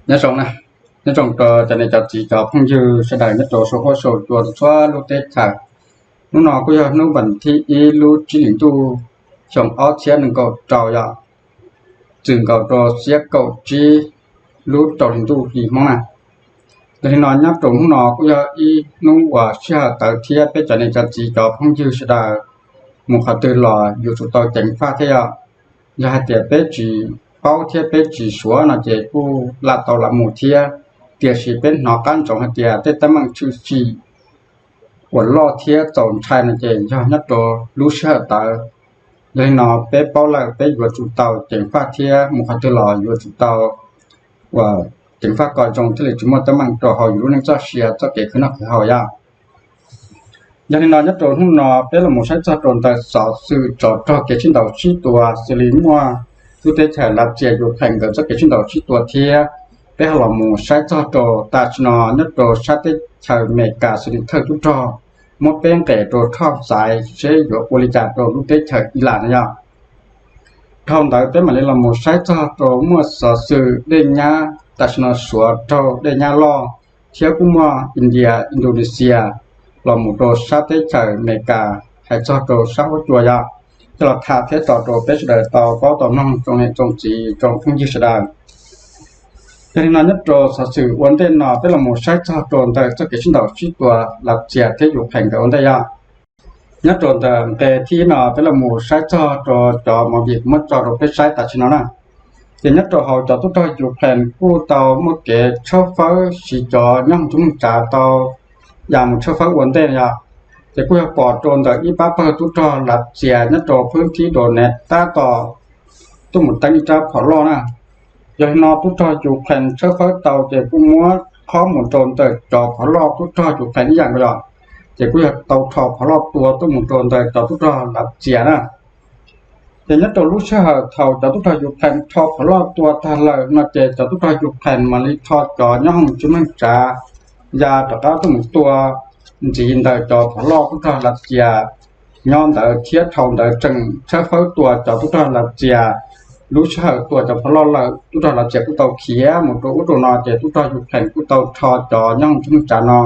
Nyob zoo na, nyob zoo rau cov niam cov txiv cov phooj ywg sawv daws nyob rau saum huab saum cua txhua lub teb chaws. Hnub no kuj yog hnub vas thib ib lub tsib hlis ntuj xyoo ob txhiab nees nkaum rau yog txwm nkaus rau xiab kaum tsib lub rau hlis ntuj hli Hmoob na. Yog li no nyob rau hnub no kuj yog ib hnub uas sij hawm tawv thiab peb cov niam cov txiv cov phooj ywg sawv daws mus qhov twg los yuav tsum tau ceev faj thiab yom. Yog hais tias peb tsis paub thiab peb tsis suav no ces kuj lam tau lam mus thiab, tiam sis peb hnov qab ntsoov hais tias tej teeb meem tshwm sim uas loj thiab txaus ntshai no ces yog nyob rau lub sij hawm tawv. Yog li no peb paub lawm peb yuav tsum tau ceev faj thiab mus qhov twg los yuav tsum tau uas ceev faj kom zoo thiaj li tsis muaj teeb meem rau hauv yus lub neej txoj sia txoj kev khwv noj khwv haus yom. Yog li no nyob rau hnub no peb los mus saib txog rau ntawm xov xwm tsov rog kev sib ntaus sib tua xws li muaj lub teb chaws Lav Xias Ukraine nkawd txoj kev sib ntaus sib tua thiab peb ho los mus saib txog rau tam sim no nyob rau sab teb chaws Amelikas xws li thawj tub rog muab peb nqes rau thoj xaiv seb yuav ua li cas rau lub teb chaws Iran no yom. Dhau ntawd peb mam li los mus saib txog rau muaj xov xwm dej nyab tam sim no suav raug dej nyab loj thiab kuj muaj India, Indonesia los mus rau sab teb chaws Amelikas hais txog rau sab huab cua yom, coj los tham thiab tso rau peb sawv daws tau paub tau mloog tsoom niam tsoom txiv tsoom phooj ywg sawv daws. Yog li no nyob rau xov xwm ua ntej no peb los mus saib txog rau ntawm txoj kev sib ntaus sib tua Lav Xias thiab Ukraine nkawd ua ntej yom. Nyob rau ntawm nqe thib no peb los mus saib txog rau cov movie muab tso rau peb saib tam sim no na. Ces nyob rau hauv cov tub rog Ukraine kuj tau muaj kev tshawb fawb siv cov nyob hoom tub neej tsav tau ya mus tshawb fawb ua ntej yom. Ces kuj yog pom rau ntawm ib pab pawg tub rog Lav Xias nyob rau phwb thib Donetsk tab tom tuaj mus teeb ib rab phom loj na. Yog li no tub rog Ukraine tshawb fawb tau ces kuj muab khob mus rau ntawm cov phom loj tub rog Ukraine ib yam nkaus yom. Ces kuj yog tau rho phom loj tua tuaj mus rau ntawm cov tub rog Lav Xias na. Ces nyob rau lub sij hawm thaum cov tub rog Ukraine rho phom loj tua tag lawm no ces cov tub rog Ukraine mam li rho cov nyob hoom tub neej tsav ya rov qab tuaj mus tua ntxiv ntawm cov phom loj tub rog Lav Xias nyob ntawd thiab dhau ntawd tseem tshawb fawb tua cov tub rog Lav Xias. Lub sij hawm tua cov phom loj lawm tub rog Lav Xias kuj tau khiav mus rau ub rau no ces tub rog Ukraine kuj tau rho cov nyob hoom tub neej tsav no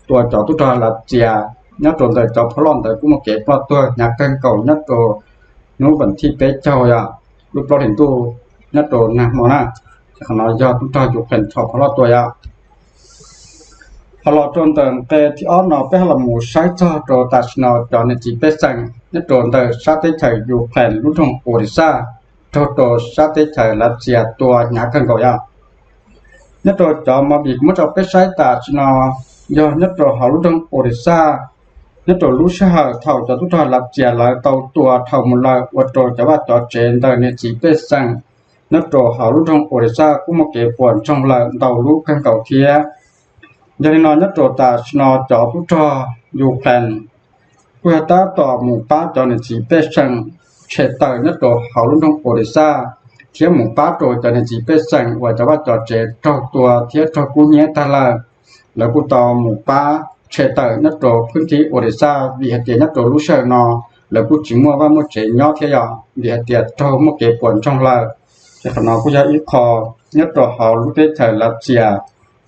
tua cov tub rog Lav Xias nyob rau ntawm cov phom loj ntawd kuj muaj kev ploj tuag hnyav kawg nkaus nyob rau hnub vas thib peb caug yom, lub plaub hlis ntuj nyob rau nag hmo na. Ces qhov no yog tub rog Ukraine rho phom loj tua yom. Ho los rau ntawm nqe thib ob no peb ho los mus saib txog rau tam sim no cov niam txiv pej xeem nyob rau ntawm sab teb chaws Ukraine lub nroog Odesa raug rau sab teb chaws Lav Xias tua hnyav kawg nkaus yom. Nyob rau cov movie kuv muab tso peb saib tam sim no yog nyob rau hauv lub nroog Odesa. Nyob rau lub sij hawm thaum cov tub rog Lav Xias lawv tau tua dhau mus lawm ua rau cov vaj cov tsev ntawm niam txiv pej xeem nyob rau hauv lub nroog Odesa kuj muaj kev puas ntsoog lawm ntau lub kawg nkaus thiab. Yog li no nyob rau tam sim no cov tub rog Ukraine kuj yog tab tom mus pab cov niam txiv pej xeem tshem tawm nyob rau hauv lub nroog Odesa thiab mus pab rau cov niam txiv pej xeem uas cov vaj cov tsev raug tua thiab raug kub hnyiab tag lawm. Lawv kuj tau mus pab tshem tawm nyob rau phwb thib Odesa vim hais tias nyob rau lub sij hawm no lawv kuj tsis muaj vaj muaj tsev nyob thiab yom, vim hais tias raug muaj kev puas ntsoog lawm. Ces qhov no kuj yog ib qho nyob rau hauv lub teb chaws Lav Xias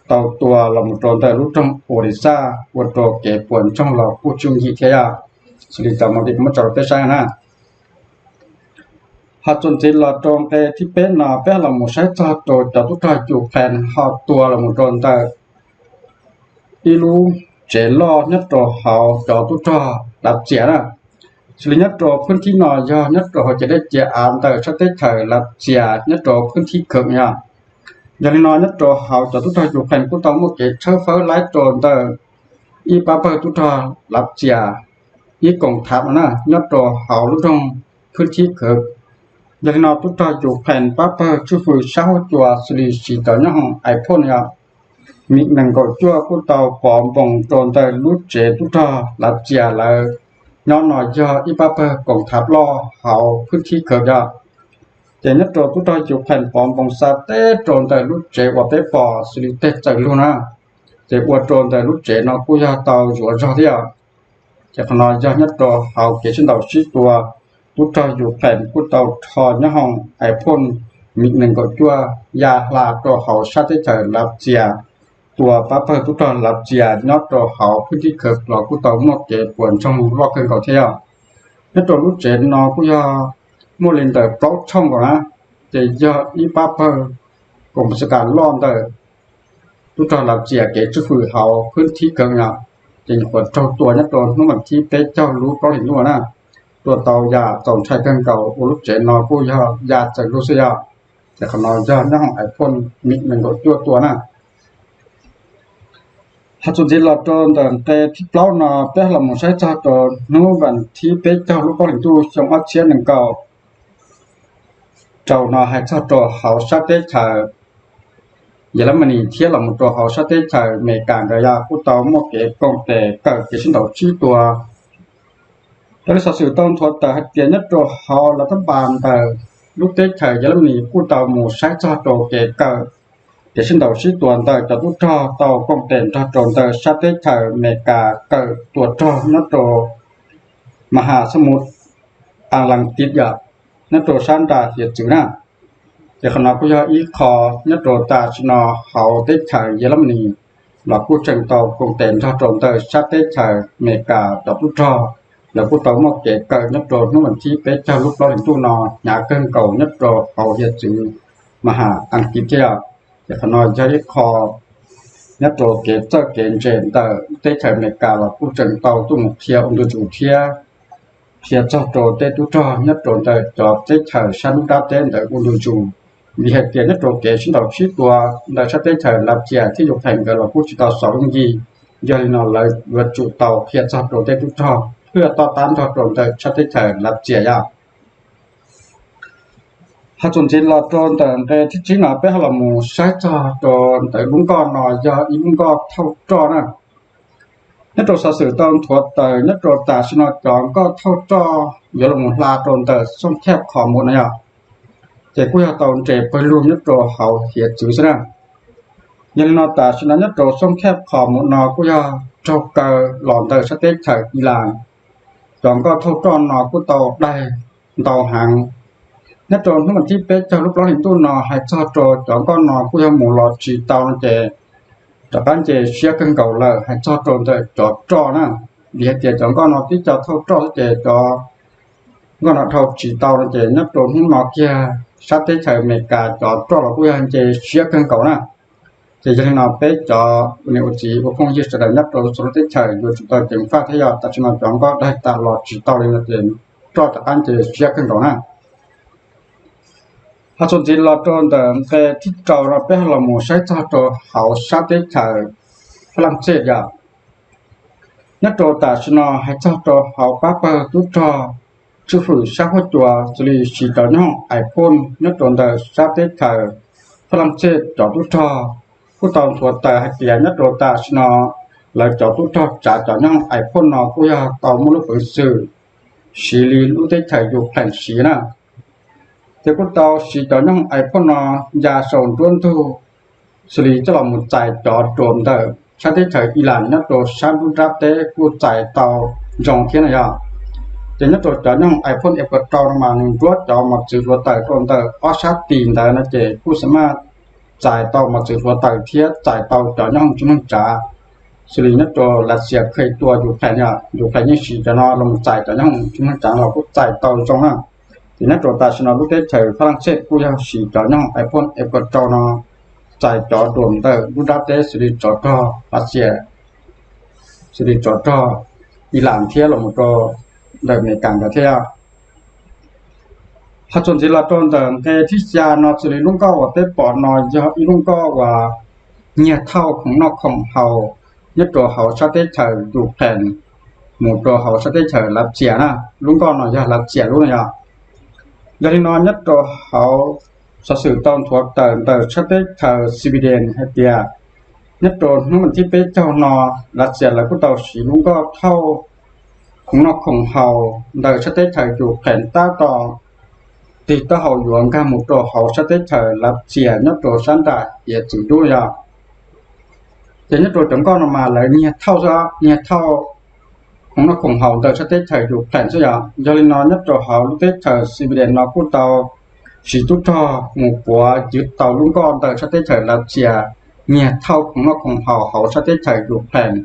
tau tua los mus rau ntawm lub nroog Odesa ua rau kev puas ntsoog los kuj tsis yooj yim thiab yom. Xws li cov movie kuv muab tso rau peb saib na. Ho txuas ntxiv los rau nqe thib peb no peb ho los mus saib txog rau cov tub rog Ukraine ho tua los mus rau ntawm ib lub tsev loj nyob rau hauv cov tub rog Lav Xias na. Xws li nyob rau phwb thib no yog nyob rau hauv ces dej cia av ntawm sab teb chaws Lav Xias nyob rau phwb thib Kheev yom. Yog li no nyob rau hauv cov tub rog Ukraine kuj tau muaj kev tshawb fawb laib rau ntawm ib pab pawg tub rog Lav Xias ib koom thav no na nyob rau hauv lub nroog phwb thib Kheev. Yog li no tub rog Ukraine pab pawg tswj fwm sab huab cua xws li siv cov nyob hoom iPhone yom, Mi nees nkaum cuaj kuj tau pov npoos rau ntawm lub tsev tub rog Lav Xias lawv nyob no yog ib pab pawg koom thav loj hauv phwb thib Kheev yom. Ces nyob rau tub rog Ukraine pov npoos xa teb rau ntawm lub tsev uas peb pom xws li tej txawm lug na, ces ua rau ntawm lub tsev no kuj yog tau zuav zog thiab. Ces qhov no yog nyob rau hauv kev sib ntaus sib tua, tub rog Ukraine kuj tau rho nyob hoom iPhone MiG nees nkaum cuaj ya hla rau hauv sab teb chaws Lav Xias, tua pab pawg tub rog Lav Xias nyob rau hauv phwb thib khawv los kuj tau muaj kev puas ntsoog loj kawg nkaus thiab yog. Nyob rau lub tsev no kuj yog muaj li ntawm plaub tshooj nkaus na, ces yog ib pab pawg koos pha xas kas loj ntawm tub rog Lav Xias kev tswj hwm hauv phwb thib khawv yog, ces nyuam qhuav raug tua nyob rau hnub vas thib peb caug lub plaub hlis ntuj na. Tua tau yam txaus ntshai kawg nkaus ua lub tsev no kuj yog ya txawm lug xwb yog. Ces qhov no yog nyob hauv iPhone MiG nees nkaum cuaj tua na. Hais txuas ntxiv los rau ntawm nqe thib plaub no peb los mus saib txog rau hnub vas thib peb caug lub plaub hlis ntuj xyoo ob txhiab nees nkaum rau no hais txog rau hauv sab teb chaws Yelemenis thiab los mus rau hauv sab teb chaws Amelikas nkawd yog kuj tau muaj kev koom tes kawm kev sib ntaus sib tua. Raws li xov xwm tau nthuav tawm hais tias nyob rau hauv lav tab npas ntawm lub teb chaws Yelemenis kuj tau mus saib txog rau kev kawm kev sib ntaus sib tua ntawm cov tub rog tau koom tes nrog rau ntawm sab teb chaws Amelikas kawm tua rog nyob rau Mas Has Xab Mus As Las Tis yom, nyob rau sab nram hiav txwv na. Ces qhov no kuj yog ib qho nyob rau tam sim no hauv teb chaws Yelemenis los kuj tseem tau koom tes nrog rau ntawm sab teb chaws Amelikas cov tub rog, lawv kuj tau muaj kev kawm nyob rau hnub vas thib peb caug lub plaub hlis ntuj no hnyav kawg nkaus nyob rau hauv hiav txwv Mas Has As Tis thiab. Ces qhov no yog ib qho nyob rau kev txawj kev ntse ntawm teb chaws Amelikas los kuj tseem tau tuaj mus qhia ua ntu zus thiab qhia txog rau tej tub rog nyob rau ntawm cov teb chaws sab nruab nrab teb ntawd ua ntu zus, vim hais tias nyob rau kev sib ntaus sib tua ntawm sab teb chaws Lav Xias thiab Ukraine nkawd los kuj tsis tau xaus yooj yim. Yog li no lawv yuav tsum tau qhia txog rau tej tub rog thiaj toj tab nrog rau ntawm sab teb chaws Lav Xias yom. Hais txuas ntxiv los rau ntawm nqe thib tsib no peb ho los mus saib txog rau ntawm lub nkoj no yog ib lub nkoj thauj roj na. Nyob rau xov xwm tau nthuav tawm nyob rau tam sim no cov nkoj thauj roj yuav los mus hla rau ntawm xooj thej qhos mus no yog, ces kuj yog tau nres pawg lug nyob rau hauv hiav txwv xwb na. Yog li no tam sim no nyob rau xooj thej qhos mus no kuj yog raug kaw los ntawm sab teb chaws Ilas. Cov nkoj thauj roj no kuj tau daig ntau heev. Nyob rau hnub vas thib peb caug lub plaub hlis ntuj no hais txog rau cov nkoj no kuj yog mus los tsis tau no ces rov qab nce siab kawg nkaus lawm hais txog rau ntawm cov roj na. Vim hais tias cov nkoj no tib co thauj roj xwb ces cov nkoj no dhau tsis tau no ces nyob rau hnub no kiag sab teb chaws Amelikas cov roj los kuj yog nce siab kawg nkaus na. Ces yog li no peb cov ua niam ua txiv ua phooj ywg sawv daws nyob rau txhua lub teb chaws yuav tsum tau ceev faj thiab yog tam sim no cov nkoj daig tas los tsis tau li no ces roj rov qab nce siab kawg nkaus na. Hais txuas ntxiv los rau ntawm nqe thib rau no peb ho los mus saib txog rau hauv sab teb chaws Fab Laj Xej yom. Nyob rau tam sim no hais txog rau hauv pab pawg tub rog tswj hwm sab huab cua xws li siv cov nyoob hoom iPhone nyob rau ntawm sab teb chaws Fab Laj Xej cov tub rog kuj tau nthuav tawm hais tias nyob rau tam sim no lawv cov tub rog tsav cov nyoob hoom iPhone no kuj yog tau muaj lub peev xwm siv li lub teb chaws Ukraine siv na. Ces kuj tau siv cov nyoob hoom iPhone no ya saum nruab ntug xws li coj los mus txais cov drone ntawm sab teb chaws Ilas nyob rau sab nruab nrab teb kuj txais tau zoo thiab no yog. Ces nyob rau cov nyoob hoom iPhone Air Force rau no mas nws nruab cov mos txwv hluav taws rau ntawm ob sab tis ntawd no ces kuj xa maj txais tau mos txwv hluav taws thiab txais tau cov nyoob hoom tsis mloog tsav xws li nyob rau Lav Xias kheev tua Ukraine yom, Ukraine yeej siv cov no los txais cov nyoob hoom tsis mloog tsav los kuj txais tau zoo na. Ces nyob rau tam sim no lub teb chaws Fab Laj Xej kuj yog siv cov nyoob hoom iPhone Air Force rau no txais cov drone ntawm nruab nrab teb xws li tsov rog Lav Xias, xws li tsov rog Ilas thiab los rau ntawm Amelikas nkawd thiab. Hais txuas ntxiv los rau ntawm nqe thib xya no xws li lub nkoj uas peb pom no yog ib lub nkoj uas nyiag thauj khoom noj khoom haus nyob rau hauv sab teb chaws Ukraine mus rau hauv sab teb chaws Lav Xias na. Lub nkoj no yog Lav Xias lub no yog. Yog li no nyob rau hauv xov xwm tau nthuav tawm ntawm sab teb chaws Sweden hais tias nyob rau hnub vas thib peb caug no Lav Xias lawv kuj tau siv lub nkoj thauj khoom noj khoom haus ntawm sab teb chaws Ukraine tab tom tig taub hau yuav nkag mus rau hauv sab teb chaws Lav Xias nyob rau sab nram hiav txwv dub yog. Ces nyob rau cov nkoj no mas lawv nyiag thauj xwb, nyiag thauj khoom noj khoom haus ntawm sab teb chaws Ukraine xwb yog. Yog li no nyob rau hauv lub teb chaws Sweden no kuj tau siv tub rog mus puav yws tau lub nkoj ntawm sab teb chaws Lav Xias nyiag thauj khoom noj khoom haus hauv sab teb chaws Ukraine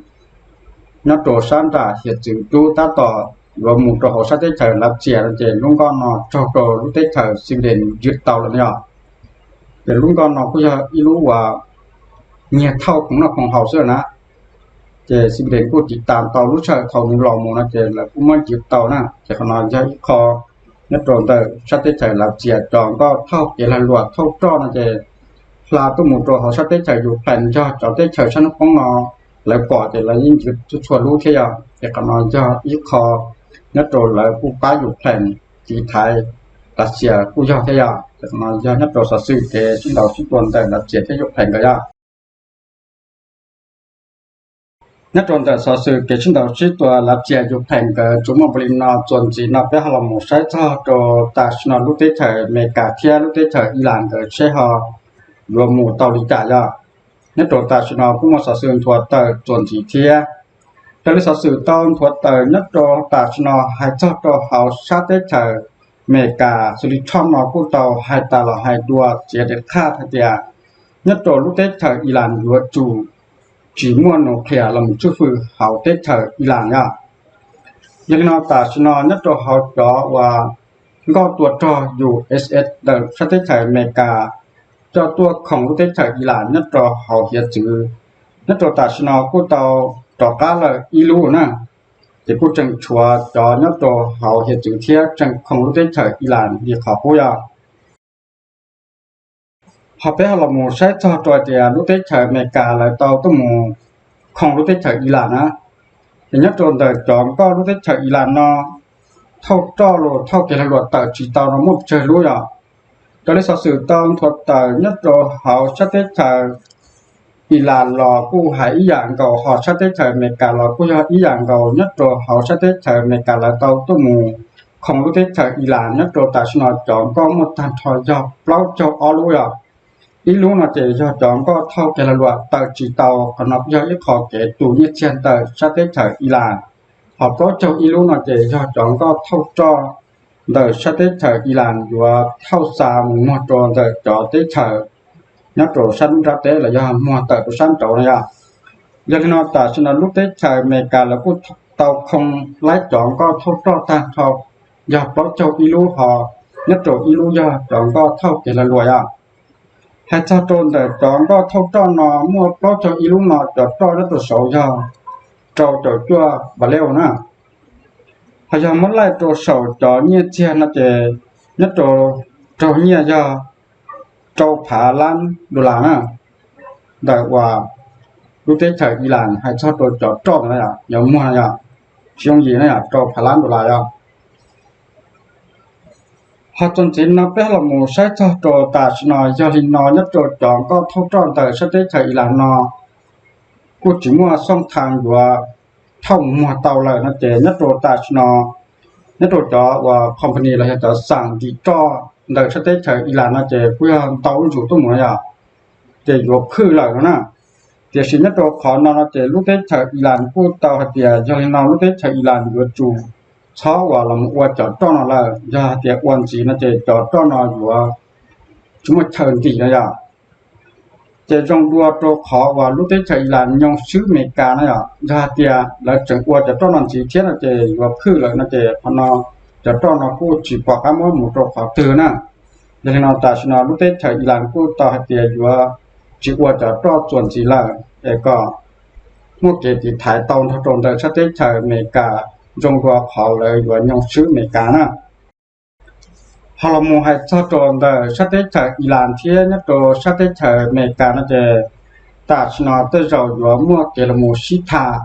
nyob rau sab nram hiav txwv rub tab tom yuav mus rau hauv sab teb chaws Lav Xias no ces lub nkoj no raug rau lub teb chaws Sweden yws tau lawm no yog. Ces lub nkoj no kuj yog ib lub uas nyiag thauj khoom noj khoom haus xwb na. Ces Sweden kuj tiv tas tau lub sij hawm thaum nws los mus no ces lawv kuj muab yws tau na. Ces qhov no yog ib qho nyob rau ntawm sab teb chaws Lav Xias cov nkoj thauj kev lag luam thauj roj no ces hla tuaj mus rau hauv sab teb chaws Ukraine yog cov teb chaws sab hnub poob no lawv pom ces lawv yeej yws txhua txhua lub thiab yog. Ces qhov no yog ib qho nyob rau lawv kuj pab Ukraine tiv thaiv Lav Xias kuj yog thiab yog. Ces qhov no yog nyob rau xov xwm kev sib ntaus sib tua ntawm Lav Xias thiab Ukraine nkawd yog. Nyob rau ntawm xov xwm kev sib ntaus sib tua Lav Xias Ukraine nkawd tsuas muaj npaum li no, txuas ntxiv no peb ho los mus saib txog rau tam sim no lub teb chaws Amelikas thiab lub teb chaws Ilas nkawd seb ho yuav mus tau li cas yog. Nyob rau tam sim no kuj muaj xov xwm nthuav tawm txuas ntxiv thiab. Raws li xov xwm tau nthuav tawm nyob rau tam sim no hais txog rau hauv sab teb chaws Amelikas xws li Trump no kuj tau hais tas los hais dua txiav tes qhaj hais tias nyob rau lub teb chaws Ilas yuav tsum tsis muaj nuclear los mus tswj fwm hauv teb chaws Ilas yog. Yog li no tam sim no nyob rau hauv cov uas nkoj tua rog U S S ntawm sab teb chaws Amelikas coj tuaj khoom lub teb chaws Ilas nyob rau hauv hiav txwv, nyob rau tam sim no kuj tau rov qab lawm ib lub na. Ces kuj tseem tshuav cov nyob rau hauv hiav txwv thiab tseem khoom lub teb chaws Ilas li qhov qub yog. Ho peb ho los mus saib txog rau tias lub teb chaws Amelikas lawv tau tuaj mus khoom lub teb chaws Ilas na, ces nyob rau ntawm cov nkoj lub teb chaws Ilas no thauj roj los thauj kev lag luam tawm tsis tau no muaj tsawg lub yog. Raws li xov xwm tau nthuav tawm nyob rau hauv sab teb chaws Ilas los kuj hais ib yam nkaus, ho sab teb chaws Amelikas los kuj yog ib yam nkaus. Nyob rau hauv sab teb chaws Amelikas lawv tau tuaj mus khoom lub teb chaws Ilas nyob rau tam sim no cov nkoj muaj tag nrho yog plaub caug ob lub yog. Ib lub no ces yog cov nkoj thauj kev lag luam tawm tsis tau, qhov no yog ib qho kev tu nyiaj txiag ntawm sab teb chaws Ilas. Ho plaub caug ib lub no ces yog cov nkoj thauj roj ntawm sab teb chaws Ilas yuav thauj xa mus muag rau ntawm cov teb chaws nyob rau sab nruab nrab teb los yog muag tawm rau sab nraud no yog. Yog li no tam sim no lub teb chaws Amelikas lawv kuj tau khoo laib cov nkoj thauj roj tag nrho yog plaub caug ib lub, ho nyob rau ib lub yog cov nkoj thauj kev lag luam yog. Hais txog rau ntawm cov nkoj thauj roj no muaj plaub caug ib lub no cov roj nyob rau saud yog rau caum cuaj barrel na. Ho yog muab laij rau saum cov nyiaj txiag no ces nyob rau raug nyiaj yog rau phav lab dollar na. Ntawm uas lub teb chaws Ilas hais txog rau cov roj no yog muag no yog tsis yooj yim no yog rau phav lab dollar yog. Ho txuas ntxiv no peb los mus saib txog rau tam sim no, yog li no nyob rau cov nkoj thauj roj ntawm sab teb chaws Ilas no kuj tsis muaj xooj thav yuav thauj muag tau lawm no ces nyob rau tam sim no nyob rau cov uas company los yog cov xam ntim roj ntawm sab teb chaws Ilas no ces kuj yog ntau zuj zus tuaj mus no yog, ces yuav phwj lawm no na. Tiam sis nyob rau qhov no no ces lub teb chaws Ilas kuj tau hais tias yog li no lub teb chaws Ilas yuav tsum txhob uas los ua cov roj no lawm, yog hais tias ua ntxiv no ces cov roj no yuav tsis muaj chaw ntim no yog. Ces zoo dua rau qhov uas lub teb chaws Ilas nyoo swb Amelikas no yog, yog hais tias lawv tseem ua cov roj no ntxiv thiab no ces yuav phwj lawm no ces qhov no cov roj no kuj tsis pom qab muab mus rau qhov twg na. Yog li no tam sim no lub teb chaws Ilas kuj tau hais tias yuav tsis ua cov roj txuas ntxiv lawm es kom muaj kev tiv thaiv tau nrog rau ntawm sab teb chaws Amelikas zoo dua qhov lawv yuav nyoo swb Amelikas na. Ho los mus hais txog rau ntawm sab teb chaws Ilas thiab nyob rau sab teb chaws Amelikas no ces tam sim no tej zaum yuav muaj kev los mus sib tham,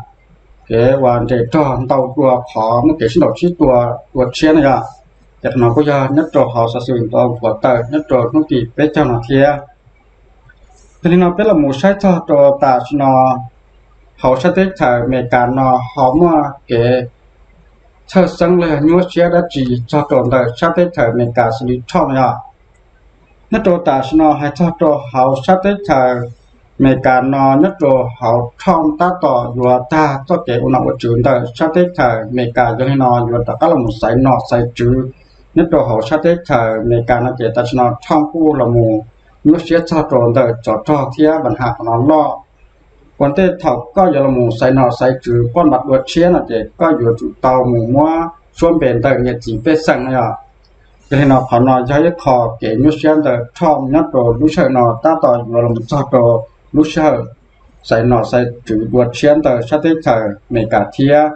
kev uas nres rog ntau dua qhov muaj kev sib ntaus sib tua dua tshiab no yog. Ces qhov no kuj yog nyob rau hauv xov xwm ntau nthuav tawm nyob rau hnub tim peb caug no thiab. Yog li no peb los mus saib txog rau tam sim no hauv sab teb chaws Amelikas no ho muaj kev txhawj xeeb los yog nyuaj siab dab tsi txog rau ntawm sab teb chaws Amelikas xws li Trump no yog. Nyob rau tam sim no hais txog rau hauv sab teb chaws Amelikas no nyob rau hauv Trump tab tom yuav tag txoj kev ua nom ua tswv ntawm sab teb chaws Amelikas, yog li no yuav rov qab los mus xaiv nom xaiv tswv Nyob rau hauv sab teb chaws Amelikas no ces tam sim no Trump kuj los mus nyuaj siab txog rau ntawm tsov rog thiab npa ham qhov no loj. Ua ntej thaum koj yuav los mus xaiv nom xaiv tswv poj npa dua tshiab no ces koj yuav tsum tau mus muab suab npe ntawm niam txiv pej xeem no yog. Yog li no qhov no yog ib qho kev nyuaj siab ntawm Trump nyob rau lub sij hawm no tab tom yuav los txog rau lub sij hawm xaiv nom xaiv tswv dua tshiab ntawm sab teb chaws Amelikas thiab.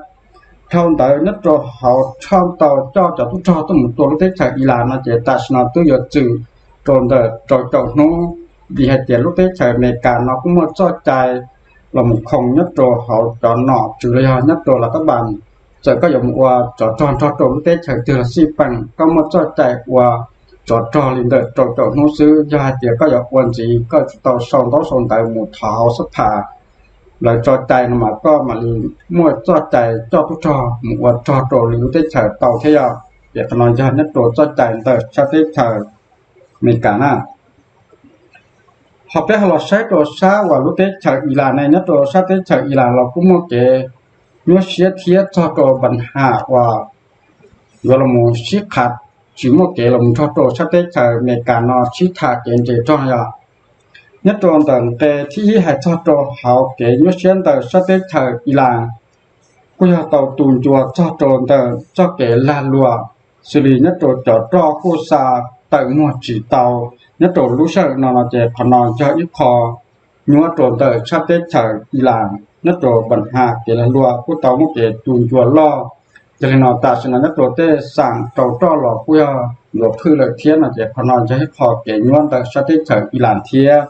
Dhau ntawd nyob rau hauv Trump tau coj cov tub rog tuaj mus tua lub teb chaws Ilas no ces tam sim no twb yuav txwm rau ntawm rau caum hnub, vim hais tias lub teb chaws Amelikas no kuj muaj txoj cai los mus khoom nyob rau hauv cov nom tswv los yog nyob rau las tab npas. Txawm koj yuav mus ua tsov rog nrog rau lub teb chaws twg los xij peem, koj muaj txoj cai ua tsov rog li ntawm rau caum hnub xwb. Yog hais tias koj yuav ua ntxiv, koj yuav tsum tau sau ntaub sau ntawv mus thov hauv xab phas lawv tso cai no mas koj mam li muaj txoj cai coj tub rog mus ua rog rau lwm lub teb chaws tau thiab yog. Ces qhov no yog nyob rau txoj cai ntawm sab teb chaws Amelikas na. Ho peb ho los saib rau sab uas lub teb chaws Ilas ne, nyob rau sab teb chaws Ilas los kuj muaj kev nyuaj siab thiab txog rau npa ham uas yuav los sib qhav, tsis muaj kev los nrog rau sab teb chaws Amelikas no sib tham kev nres rog yog. Nyob rau ntawm nqe thib ib hais txog rau hauv kev nyuaj siab ntawm sab teb chaws Ilas, kuj yog tau tu ncua txog rau ntawm txoj kev lag luam, xws li nyob rau cov roj kuj xa tawm muag tsis tau. Nyob rau lub sij hawm no no ces qhov no yog ib qho nyuaj rau ntawm sab teb chaws Ilas nyob rau npa ham kev lag luam kuj tau muaj kev tu ncua loj. Yog li no tam sim no nyob rau tej xeem rau roj los kuj yog yuav phwj lawm thiab no ces qhov no yog ib qho kev nyuaj ntawm sab teb chaws Ilas thiab.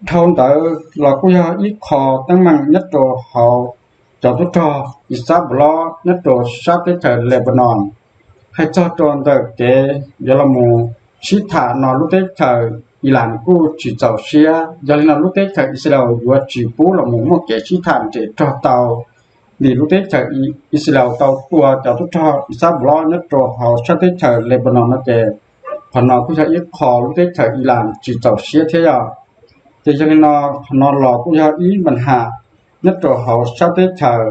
Dhau ntawd los kuj yog ib qho teeb meem nyob rau hauv cov tub rog Ixablov nyob rau sab teb chaws Lebanon. Hais txog rau ntawm kev yuav los mus sib tham no lub teb chaws Ilas kuj tsis txaus siab. Yog li no lub teb chaws Ixayees yuav tsis pub los mus muaj kev sib tham nres rog tau, vim lub teb chaws Ixayees tau tua cov tub rog Ixablov nyob rau hauv sab teb chaws Lebanon no ces qhov no kuj yog ib qho lub teb chaws Ilas tsis txaus siab thiab yog. Ces yog li no qhov no los kuj yog ib npa ham nyob rau hauv sab teb chaws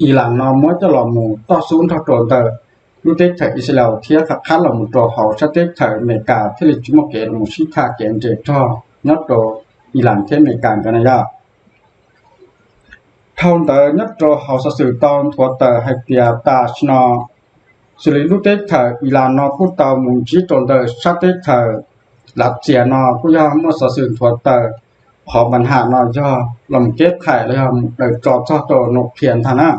Ilas no muab coj los mus toj xub nrog rau ntawm lub teb chaws Ixayees thiab qhab qhab los mus rau hauv sab teb chaws Amelikas thiaj li tsis muaj kev los mus sib tham kev nres rog nyob rau Ilas thiab Amelikas nkawd na yog. Dhau ntawd nyob rau hauv xov xwm tau nthuav tawm hais tias tam sim no xws li lub teb chaws Ilas no kuj tau mus ntsib rau ntawm sab teb chaws Lav Xias no kuj yog muaj xov xwm nthuav tawm qhov npa ham no yog los mus keb qhais los yog mus daws tso txog rau nuclear ntag na.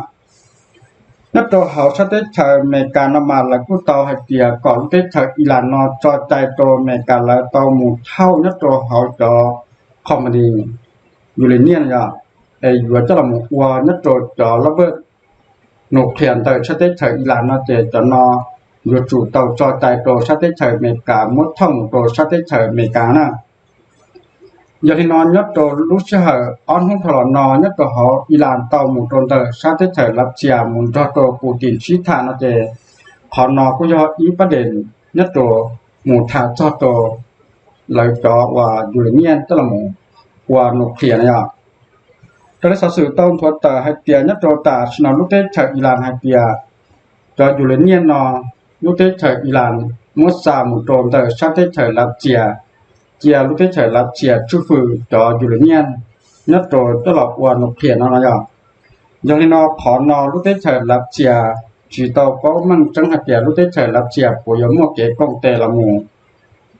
Nyob rau hauv sab teb chaws Amelikas no mas lawv kuj tau hais tias kom lub teb chaws Ilas no tso cai rau Amelikas lawv tau mus thauj nyob rau hauv cov company uranium yog, es yuav coj los mus ua nyob rau cov lab nuclear ntawm sab teb chaws Ilas no ces cov no yuav tsum tau tso cai rau sab teb chaws Amelikas muab thauj mus rau sab teb chaws Amelikas na. Yog li no nyob rau lub sij hawm ob hnub dhau los no nyob rau hauv Ilas tau mus rau ntawm sab teb chaws Lav Xias mus nrog rau Putin sib tham no ces qhov no kuj yog ib pab dees nyob rau mus tham txog rau lawv cov uas uranium coj los ua nuclear no yog. Raws li xov xwm tau nthuav tawm hais tias nyob rau tam sim no lub teb chaws Ilas hais tias cov uranium no lub teb chaws Ilas muab xa mus rau ntawm sab teb chaws Lav Xias, cia lub teb chaws Lav Xias tswj fwm cov uranium nyob rau coj los ua nuclear no no yog. Yog li no qhov no lub teb chaws Lav Xias tsis tau paub meej tseeb hais tias lub teb chaws Lav Xias puas yuav muaj kev koom tes los mus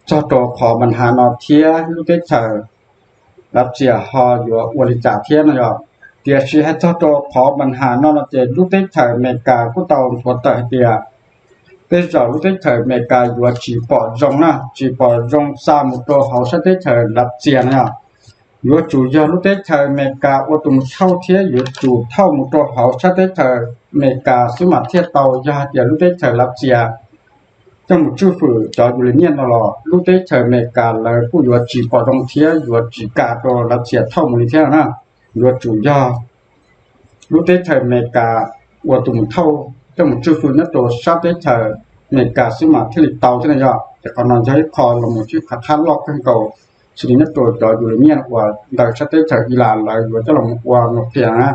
txog rau qhov npa ham no thiab lub teb chaws Lav Xias ho yuav ua li cas thiab no yog. Tiam sis hais txog rau qhov npa ham no no ces lub teb chaws Amelikas kuj tau nthuav tawm hais tias tej zaum lub teb chaws Amelikas yuav tsis pom zoo na, tsis pom zoo xa mus rau hauv sab teb chaws Lav Xias no yog. Yuav tsum yog lub teb chaws Amelikas ua tus mus thauj thiab yuav tsum thauj mus rau hauv sab teb chaws Amelikas xwb mas thiaj tau. Yog hais tias lub teb chaws Lav Xias coj mus tswj fwm cov uranium no los lub teb chaws Amelikas lawv kuj yuav tsis pom zoo thiab yuav tsis kam rau Lav Xias thauj mus li thiab na. Yuav tsum yog lub teb chaws Amelikas ua tus mus thauj coj mus tswj fwm nyob rau sab teb chaws Amelikas xwb mas thiaj li tau thiab no yog. Ces qhov no yog ib qho los mus sib qhab qhab loj kawg nkaus xws li nyob rau cov uranium uas ntawm sab teb chaws Ilas lawv yuav coj los ua nuclear na.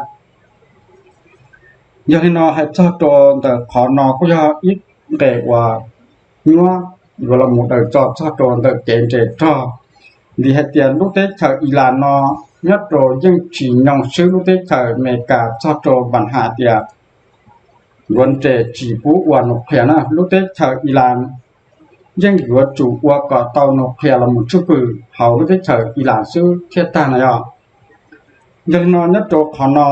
Yog li no hais txog rau ntawm qhov no kuj yog ib nqes uas nyuab yuav los mus daws tso txog rau ntawm kev nres rog. Vim hais tias lub teb chaws Ilas no nyob rau yeej tsis nyoo swb lub teb chaws Amelikas txog rau npa nham tias yuav nres tsis pub ua nuclear na. Lub teb chaws Ilas yeej yuav tsum ua kom tau nuclear los mus tswj fwm hauv lub teb chaws Ilas xwb thiaj tag no yog. Yog li no nyob rau qhov no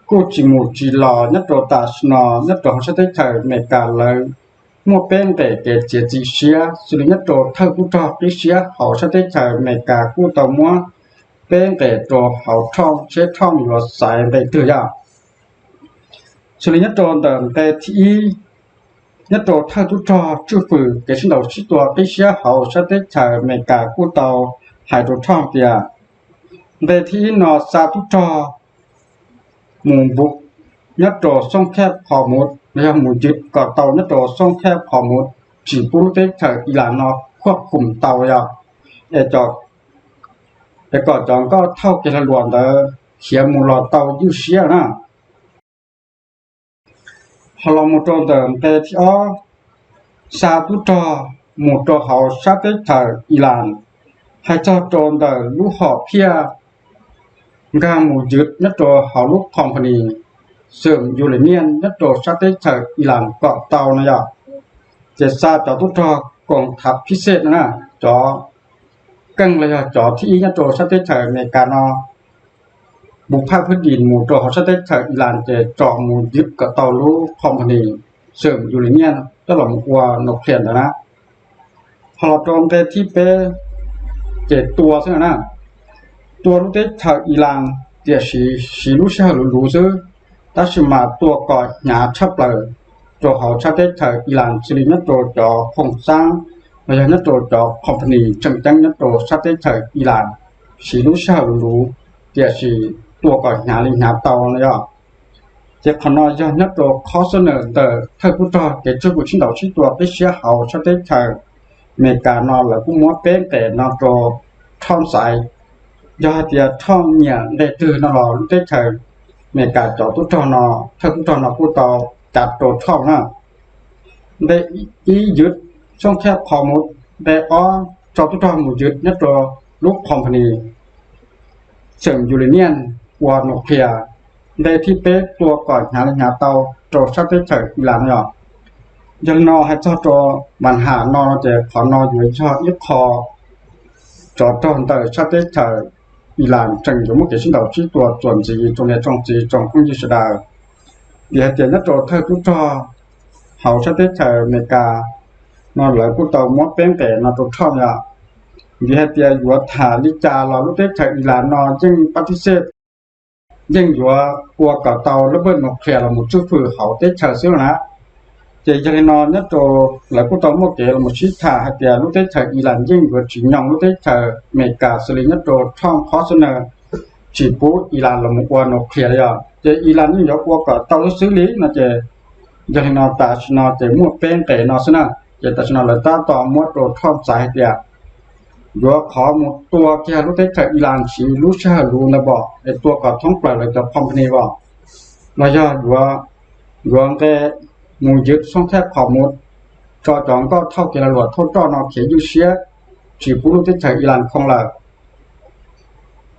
kuj tsis mus tsis los nyob rau tam sim no nyob rau hauv sab teb chaws Amelikas lawv muaj peb nqes kev txiav txim siab xws li nyob rau thawj tub rog qib siab hauv sab teb chaws Amelikas kuj tau muab peb nqes rau hauv Trump seb Trump yuav xaiv nqe twg yog. Xws li nyob rau ntawm nqe thib ib, nyob rau thawj tub rog tswj fwm kev sib ntaus sib tua qib siab hauv sab teb chaws Amelikas kuj tau hais rau Trump tias nqe thib ib no xa tub rog mus npu nyob rau xoob khab Hormuz los yog mus ywm kom tau nyob rau xoob khab Hormuz, tsis pub lub teb chaws Ilas no khuab khum tau yog, es kom cov nkoj thauj kev lag luam ntawd khiav mus los tau ywj siab na. Ho los mus rau ntawm nqe thib ob, xa tub rog mus rau hauv sab teb chaws Ilas, hais txog rau ntawm lub hom phiaj nkag mus ywm nyob rau hauv lub company xwm yus li niaj nyob rau sab teb chaws Ilas kom tau no yog, ces xa cov tub rog koom thav phib xej na, cov keej los yog cov thib ib nyob rau sab teb chaws Amelikas no, npu phaj phwj dim mus rau hauv sab teb chaws Ilas ces tsom mus ywm kom tau lub company xwm yus li niaj coj los ua nuclear ntawd na. Ho los rau nqe thib peb, ces tua xwb na. Tua lub teb chaws Ilas, tiam sis siv lub sij hawm luv luv xwb, tab sis mas tua kom hnyav tshaj plaws rau hauv sab teb chaws Ilas xws li nyob rau cov khoom xab los yog nyob rau cov company tseem ceeb nyob rau sab teb chaws Ilas, siv lub sij hawm luv luv, tiam sis tua kom hnyav li hnyav tau no yog. Ces qhov no yog nyob rau qhov xub nawm ntawm thawj tub rog kev tswj fwm sib ntaus sib tua qib siab hauv sab teb chaws Amelikas no lawv kuj muab peb nqes no rau Trump xaiv. Yog hais tias Trump nyiam nqe twg no los lub teb chaws Amelikas cov tub rog no, thawj tub rog no kuj tau cav rau Trump na. Nqe ib ywm xoob khab Hormuz, nqe ob tso tub rog mus ywm nyob rau lub company xwm yus li niaj ua nuclear, nqe thib peb tua kom hnyav li hnyav tau rau sab teb chaws Ilas no yog. Yog li no hais txog rau npa nham no ces qhov no yuav yog ib qho tsov rog ntawm sab teb chaws Ilas tseem yuav muaj kev sib ntaus sib tua txuas ntxiv rau niam tsoom txiv tsoom phooj ywg sawv daws. Vim hais tias nyob rau thawj tub rog hauv sab teb chaws Amelikas no lawv kuj tau muab peb nqes no rau Trump yom. Vim hais tias yuav tham li cas los lub teb chaws Ilas no yeej pab tib xej, yeej yuav ua kom tau lub npawj nuclear los mus tswj fwm hauv teb chaws xwb na. Ces yog li no nyob rau lawv kuj tau muaj kev los mus sib tham hais tias lub teb chaws Ilas yeej yuav tsis nyoo lub teb chaws Amelikas xws li nyob rau Trump qhov xub nawm tsis pub Ilas los mus ua nuclear li yog, ces Ilas yeej yuav ua kom tau xwb xwb li no ces, yog li no tam sim no ces muaj peb nqes no xwb na. Ces tam sim no lawv tab tom muab rau Trump xaiv hais tias yuav qhov mus tua kiag lub teb chaws Ilas siv lub sij hawm luv ntawd pom es tua kom thoob plaws lawv cov company pom, los yog yuav, yuav nqe mus ywm xoob khab Hormuz, tso cov nkoj thauj kev lag luam thauj roj no khiav ywj siab, tsis pub lub teb chaws Ilas khoo lawm,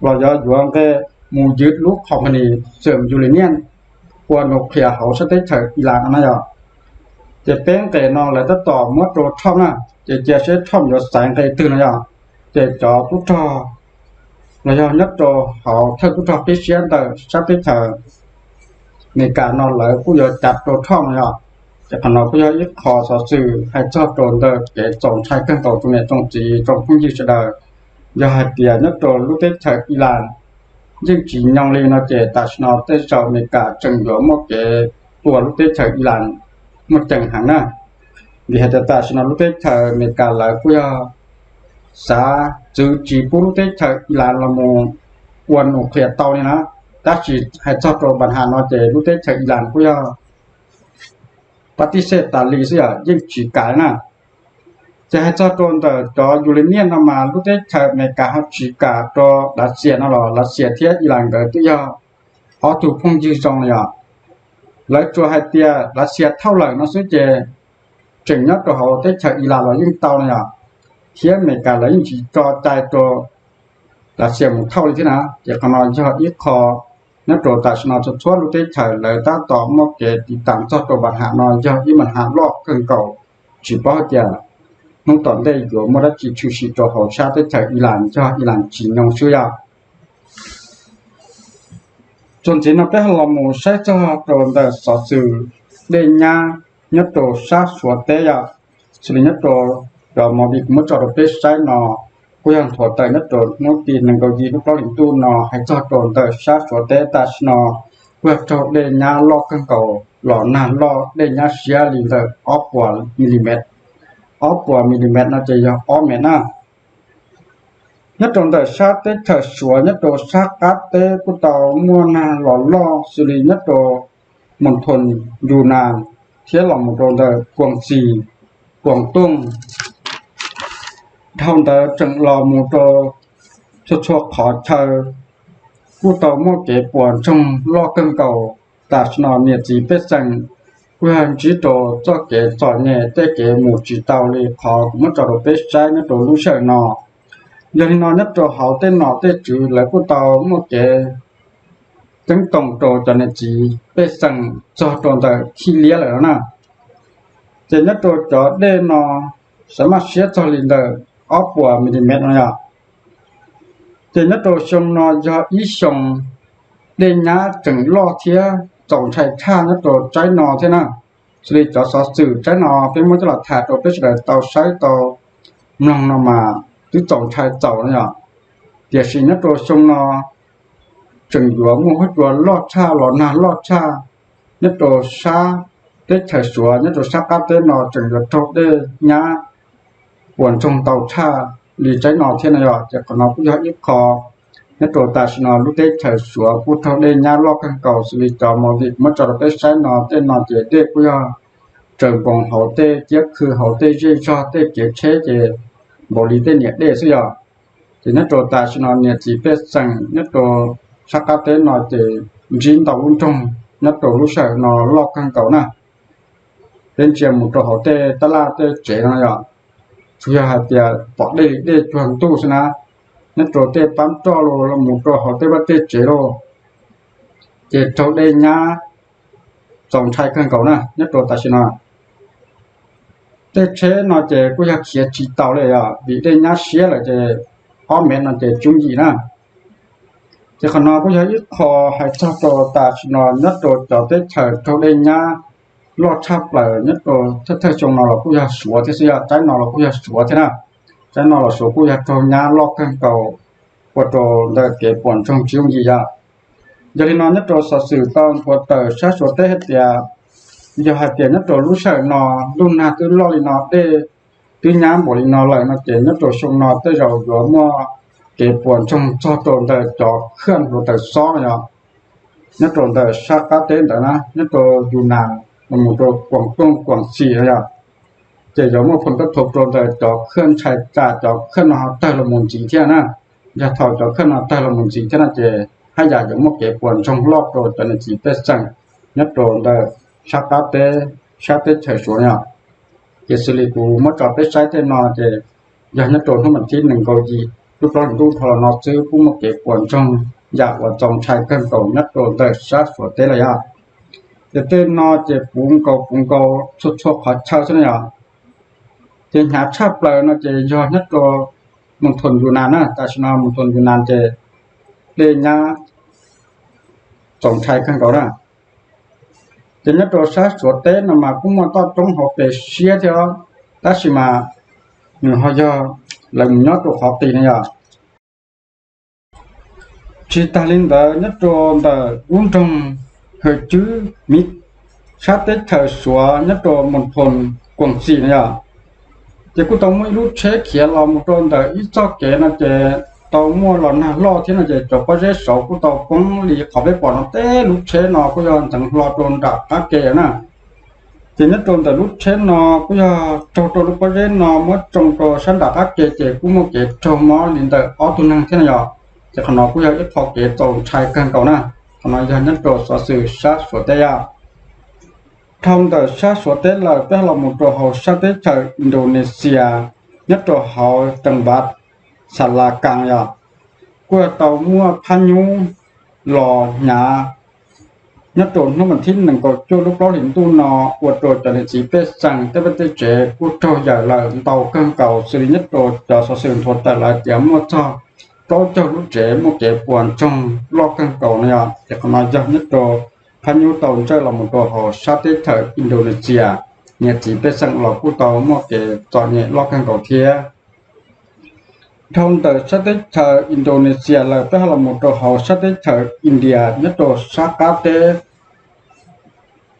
los yog yuav nqe mus ywm lub company xwm yus li niaj ua nuclear hauv sab teb chaws Ilas no na yog. Ces peb nqes no lawv tab tom muab rau Trump na, ces cia seb Trump yuav xaiv nqe twg no yog. Ces cov tub rog los yog nyob rau hauv thawj tub rog qib siab ntawm sab teb chaws Amelikas no lawv kuj yuav cav rau Trump no yog. Ces qhov no kuj yog ib qho xov xwm hais txog rau ntawm kev txaus ntshai kawg nkaus rau niam tsoom txiv tsoom phooj ywg sawv daws. Yog hais tias nyob rau lub teb chaws Ilas yeej tsis nyoo li no ces tam sim no tej zaum Amelikas tseem yuav muaj kev tua lub teb chaws Ilas muaj ceem heev na. Vim hais tias tam sim no lub teb chaws Amelikas lawv kuj yog xav txwv tsis pub lub teb chaws Ilas los mus ua nuclear tau li na. Tab sis hais txog rau npa nham no ces lub teb chaws Ilas kuj yog pab tib xej tas li xwb yom, yeej tsis kam na. Ces hais txog rau ntawm cov yus li niaj no mas lub teb chaws Amelikas ho tsis kam rau Lav Xias no los Lav Xias thiab Ilas nkawd twb yog ob tug phooj ywg zoo li yom. Lawv tsuas hais tias Lav Xias thauj lawm no xwb ces tseem nyob rau hauv teb chaws Ilas los yeej tau no yom, thiab Amelikas lawv yeej tsis tso cai rau Lav Xias mus thauj li thiab na. Ces qhov no yog ib qho nyob rau tam sim no txhua txhua lub teb chaws lawv tab tom muaj kev tiv tam txog rau npa ham no yog ib npa ham loj kawg nkaus, tsis paub hais tias hnub tom ntej yuav muaj dab tsi tshwm sim rau hauv sab teb chaws Ilas, yog Ilas tsis nyoog xwb yom. Txuas ntxiv no peb ho los mus saib txog rau ntawm xov xwm dej nyab nyob rau sab Suav teb yom. Xws li nyob rau cov movie kuv muab tso rau peb saib no, kuj yog nthuav tawm nyob rau hnub tim nees nkaum yim lub plaub hlis ntuj no hais txog rau ntawm sab Suav teb tam sim no kuj yog raug dej nyab loj kawg nkaus los nag loj dej nyab siab li ntawm ob puas milimet. Ob puas milimet no ces yog ob mev na. Nyob rau ntawm sab teb chaws Suav nyob rau sab qab teb kuj tau muaj nag los loj xws li nyob rau Moos Thoos Yus Nas thiab los mus rau ntawm Kuas Xis, Kuas Tooj. Dhau ntawd tseem los mus rau txhua txhua qhov chaw kuj tau muaj kev puas ntsoog loj kawg nkaus. Tam sim no niam txiv pej xeem kuj yog ntsib rau txoj kev txom nyem tej kev mus tsis tau li qhov kuv muab tso rau peb saib nyob rau lub sij hawm no. Yog li no nyob rau hauv tej nom tej tswv lawv kuj tau muaj kev ceeb toom rau cov niam txiv pej xeem txog rau ntawm thij liab lawm no na. Ces nyob rau cov dej no xav maj siab txog li ntawm ob puas milimet no yom. Ces nyob rau xyoo no yog ib xyoo dej nyab tseem loj thiab txaus ntshai tshaj nyob rau tsaib no thiab na. Xws li cov xov xwm tsaib no peb muab coj los tham rau peb sawv daws tau saib tau mloog no mas twb txaus ntshai txaus no yom. Tiam sis nyob rau xyoo no tseem yuav muaj huab cua loj tshaj los nag loj tshaj nyob rau sab teb chaws Suav, nyob rau sab qab teb no tseem yuav raug dej nyab puas ntsoog tau tshaj li tsaib no thiab no yom. Ces qhov no kuj yog ib qho nyob rau tam sim no lub teb chaws Suav kuj raug dej nyab loj kawg nkaus xws li cov movie kuv muab tso rau peb saib no, tej no ces dej kuj yog tsaws npoos hauv tej kiab khw hauv tej zej zog tej kev tsheb ces npaum li tej niam dej xwb yom. Ces nyob rau tam sim no niam txiv pej xeem nyob rau sab qab teb no ces ntsib ntau lub nroog nyob rau lub sij hawm no loj kawg nkaus na. Peb ntsia mus rau hauv tej tab laj tej tsev no yom, tsuas yog hais tias pom dej li dej cuag ntuj xwb na. Nyob rau tej pab roj los mus rau hauv tej vaj tej tsev lauj, ces raug dej nyab txaus ntshai kawg nkaus na nyob rau tam sim no. Tej tsheb no ces kuj yog khiav tsis tau li yom, vim dej nyab siab lawm ces ob mev no ces tsub yim na. Ces qhov no kuj yog ib qho hais txog rau tam sim no nyob rau cov teb chaws raug dej nyab loj tshaj plaws nyob rau thawj thawj xyoo no los kuj yog Suav thiab xwb yom, tsaib no los kuj yog Suav thiab na. Tsaib no los Suav kuj yog raug nyab loj kawg nkaus ua rau ntawm kev puas ntsoog tsis yooj yim yom. Yog li no nyob rau xov xwm tau nthuav tawm sab Suav teb hais tias, yog hais tias nyob rau lub sij hawm no ntuj nag twb loj li no dej twb nyab npaum li no lawm no ces nyob rau xyoo no tej zaum yuav muaj kev puas ntsoog txog rau ntawm cov khwj hluav taws xob no yom. Nyob rau ntawm sab qab teb ntawd na, nyob rau Yus Nas los mus rau Kuas Tooj Kuas Xis no yom, ces yuav muaj phoom kab thum rau ntawm cov khwj ntshai tsam cov khwj no ho tawg los mus ntxiv thiab na. Yog thaum cov khwj no tawg los mus ntxiv thiab no ces haj yam yuav muaj kev puas ntsoog loj rau cov niam txiv pej xeem nyob rau ntawm sab qab teb, sab teb chaws Suav no yom. Ces xws li kuv muab tso peb saib tej no ces yog nyob rau hnub vas thib nees nkaum yim lub plaub hlis ntuj dhau los no xwb kuj muaj kev puas ntsoog yam uas txaus ntshai kawg nkaus nyob rau ntawm sab Suav teb lawm yom. Ces tej no ces puv nkaus puv nkaus txhua txhua qhov chaw xwb na yom. Ces hnyav tshaj plaws no ces yog nyob rau Moos Thoos Yus Nas na, tam sim no Moos Thoos Yus Nas ces dej nyab txaus ntshai kawg nkaus na. Ces nyob rau sab Suav teb no mas kuj muaj toj roob hauv pes siab thiab, tab sis mas nws ho yog lawv mus nyob rau qhov qis no yom. Tsis tas li ntawd nyob rau ntawm lub nroog Hawm Cwb Miv, sab teb chaws Suav nyob rau Moos Thoos Kuas Xis no yom, ces kuj tau muaj ib lub tsheb khiav los mus rau ntawm ib txoj kev no ces tau muaj los nag loj thiab no ces cov pob zeb saud kuj tau poob li qhov peb pom no, tej lub tsheb no kuj yog ntxeev hlo rau nram qab ke na. Ces nyob rau ntawm lub tsheb no kuj yog raug rau lub pob zeb no muab tsoo rau sab nram qab ke ces kuj muaj kev raug mob li ntawm ob tug neeg thiab no yom. Ces qhov no kuj yog ib qho kev txaus ntshai kawg nkaus na. Qhov no yog nyob rau xov xwm sab Suav teb yom. Dhau ntawm sab Suav teb lawm peb ho los mus rau hauv sab teb chaws Indonesia, nyob rau hauv teem vav Xas Las Kas yog kuj tau muaj phab nyub los hnyav nyob rau hnub vas thib nees nkaum cuaj lub plaub hlis ntuj no, ua rau cov niam txiv pej xeem tej vaj tej tsev kuj raug yawm lawm ntau kawg nkaus, xws li nyob rau cov xov xwm nthuav tawm lawm tias muaj txog plaub caug lub tsev muaj kev puas ntsoog loj kawg nkaus no yog. Ces qhov no yog nyob rau phab nyub tau ntsawj los mus rau hauv sab teb chaws Indonesia, niam txiv pej xeem los kuj tau muaj kev txom nyem loj kawg nkaus thiab. Dhau ntawm sab teb chaws Indonesia lawm peb ho los mus rau hauv sab teb chaws India nyob rau sab qab teb.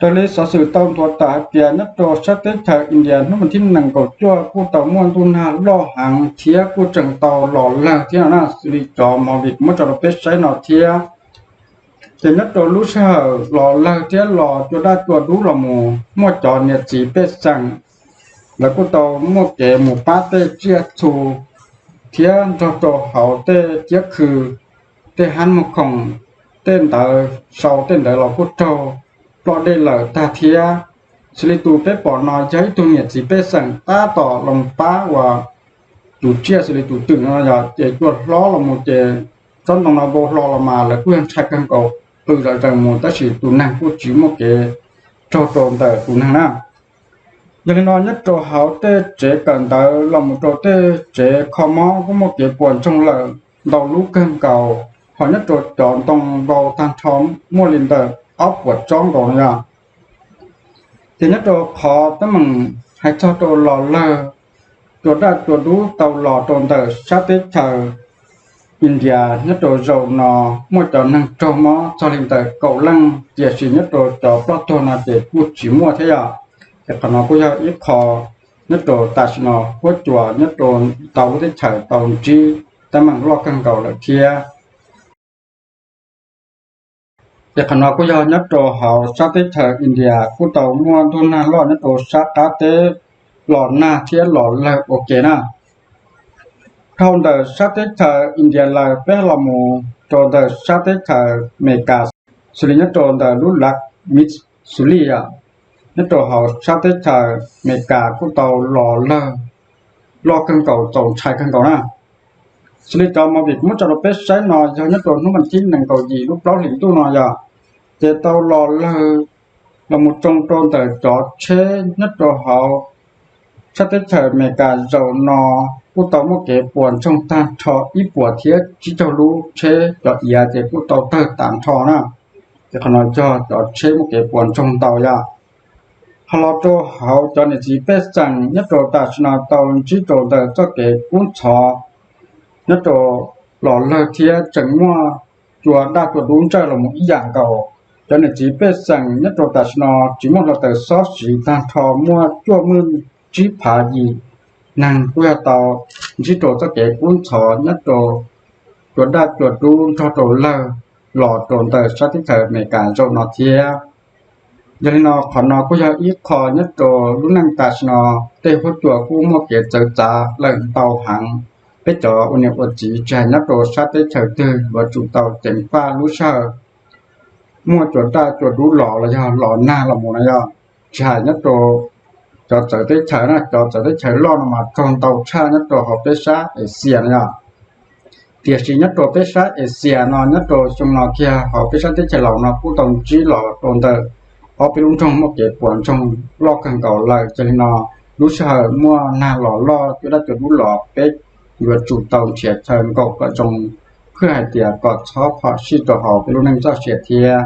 Raws li xov xwm tau nthuav tawm hais tias nyob rau sab teb chaws India hnub vas thib nees nkaum cuaj kuj tau muaj ntuj nag loj heev thiab kuj tseem tau los lawg thiab no na, xws li cov movie muab tso rau peb saib no thiab. Ces nyob rau lub sij hawm los lawg thiab los cua daj cua dub los mus, muaj cov niam txiv pej xeem lawv kuj tau muaj kev mus pab tej tsiaj txhu thiab nrog rau hauv tej ciab khw, tej hab muag khoom, tej ntawd sau tej ntawd los kuj raug ploj dej lawm tag thiab. Xws li tus peb pom no yog ib tug niam txiv pej xeem tab tom los pab uas tus tsiaj xws li tus twm no yog ces cua hlob los mus ces tsob ntoo no vau hlo los mas lawv kuj yog ntshai kawg nkaus qw zom zees mus tab sis tus neeg kuj tsis muaj kev raug rau ntawm tus neeg na. Yog li no nyob rau hauv tej tsev kawm ntawv los mus rau tej tsev kho mob kuj muaj kev puas ntsoog lawm ntau lub kawg nkaus, ho nyob rau cov ntoo vau tag nrho muaj li ntawm ob puas tsob nkaus no yog. Ces nyob rau qhov teeb meem hais txog rau los lawg cua daj cua dub tau los rau ntawm sab teb chaws India nyob rau zaum no muaj cov neeg raug mob txog li ntawm kaum leej, tiam sis nyob rau cov ploj tuag no ces kuj tsis muaj thiab yom. Ces qhov no kuj yog ib qho nyob rau tam sim no huab cua nyob rau ntau lub teb chaws tau ntsib teeb meem loj kawg nkaus lawm thiab. Ces qhov no kuj yog nyob rau hauv sab teb chaws India kuj tau muaj ntuj nag loj nyob rau sab qab teb los nag thiab los lawg ua ke na. Dhau ntawm sab teb chaws India lawm peb los mus rau ntawm sab teb chaws Amelikas, xws li nyob rau ntawm lub lav Missouri, nyob rau hauv sab teb chaws Amelikas kuj tau los lawg loj kawg nkaus txaus ntshai kawg nkaus na. Xws li cov movie muab tso rau peb saib no yog nyob rau hnub vas thib nees nkaum yim lub plaub hlis ntuj no yog, ces tau los lawg los mus tsoo rau ntawm cov tsheb nyob rau hauv sab teb chaws Amelikas zaum no kuj tau muaj kev puas ntsoog tag nrho ib puas thiab tsib caug lub tsheb, cov iav ces kuj tau tawg tag nrho na. Ces qhov no yog cov tsheb muaj kev puas ntsoog ntau yom. Ho los rau hauv cov niam txiv pej xeem nyob rau tam sim no tau ntsib rau ntawm txoj kev kub ntxhov nyob rau los lawg thiab tseem muaj cua daj cua dub ntsawj los mus ib yam nkaus. Cov niam txiv pej xeem nyob rau tam sim no tsis muaj hluav taws xob siv tag nrho muaj cuaj meej tsib phav yim neeg kuj yog tau ntsib rau txoj kev kub ntxhov nyob rau cua daj cua dub nrog rau lawg los rau ntawm sab teb chaws Amelikas zaum no thiab. Yog li no qhov no kuj yog ib qho nyob rau lub neej tam sim no tej huab cua kuj muaj kev txawv txav lawm ntau heev. Peb cov ua niam ua txiv tsis hais nyob rau sab teb chaws twg yuav tsum tau ceev faj lub sij hawm muaj cua daj cua dub los los yog los nag los mus no yog. Tsis hais nyob rau cov txawv teb chaws na, cov txawv teb chaws loj no mas raug ntau tshaj nyob rau hauv peb sab Asia no yog. Tiam sis nyob rau peb sab Asia no nyob rau xyoo no kiag hauv peb sab teb chaws Laus no kuj tau ntsib los rau ntawm ob peb lub nroog muaj kev puas ntsoog loj kawg nkaus lawm. Yog li no lub sij hawm muaj nag los loj cua daj cua dub los peb yuav tsum tau nrhiav chaw nkaum kom zoo, hwj hais tias kom txhob phom sij rau hauv peb lub neej txoj sia thiab.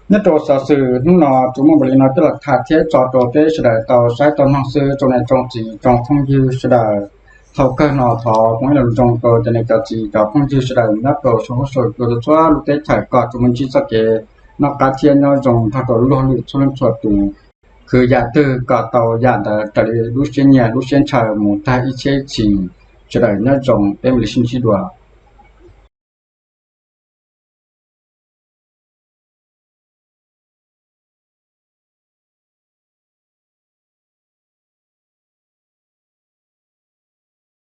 Nyob rau xov xwm hnub no tsuas muaj npaum li no coj los tham thiab tso rau peb sawv daws tau saib tau mloog xwb. Tsoom niam tsoom txiv tsoom phooj ywg sawv daws, thaum kawg no thov foom ib lo lus zoo rau cov niam cov txiv cov phooj ywg sawv daws nyob rau saum huab saum cua txhua lub teb chaws kom tsuas muaj ntsib txoj kev noj qab thiab nyob zoo nrog rau luag lwm txhua leej txhua tus, khwv yam twg kom tau yam ntawd raws li lub siab nyiam lub siab ntshaw mus tag ib txhiab ib txhis. Sawv daws nyob zoo, peb mam li sib ntsib dua.